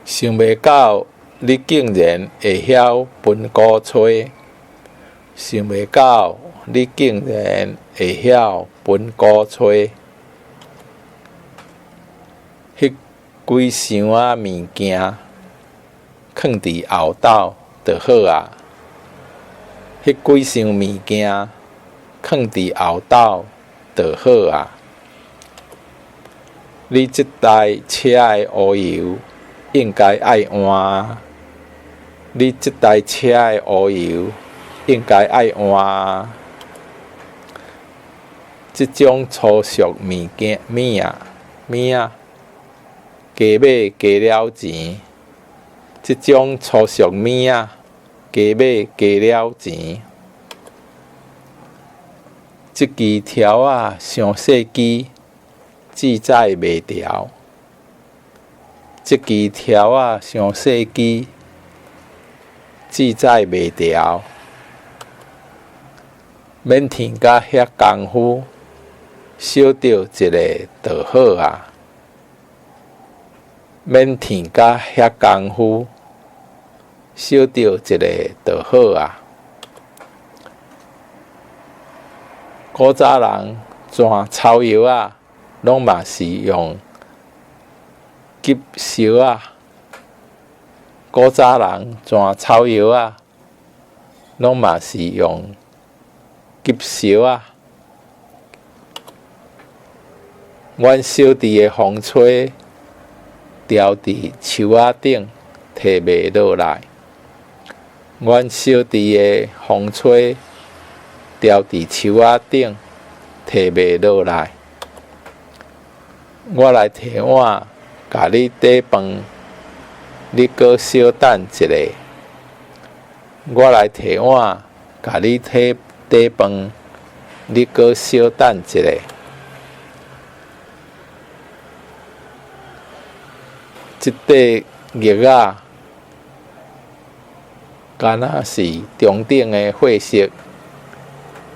想袂到你竟然會曉分鼓吹，想袂到你竟然會曉分鼓吹。彼幾箱仔物件囥佇後斗就好矣。彼幾箱物件囥佇後斗就好矣。你這台車的烏油應該愛換。你這台車的烏油應該愛換。這種粗俗物件物仔物仔，加買加了錢。這種粗俗物仔，加買加了錢。這支條仔傷細支，舌載袂牢。這支條仔傷細支，舌載袂牢。免添甲遐工夫，小著一个就好矣。免添甲遐工夫，小著一个就好矣。古早人鑽草藥仔，攏嘛是用揤燒仔。古早人鑽草藥仔，攏嘛是用揤燒仔。阮小弟的風吹牢佇樹仔頂，提袂落來。阮小弟的風吹牢佇樹仔頂，提袂落來。我來提碗，共你綴飯，你閣小等一下。我來提碗，共你綴飯，你閣小等一下。這塊玉仔，敢若是中等的貨色，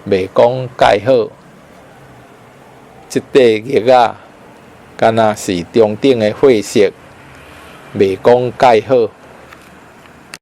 袂講蓋好。這塊玉仔，敢若是中等的貨色，袂講蓋好。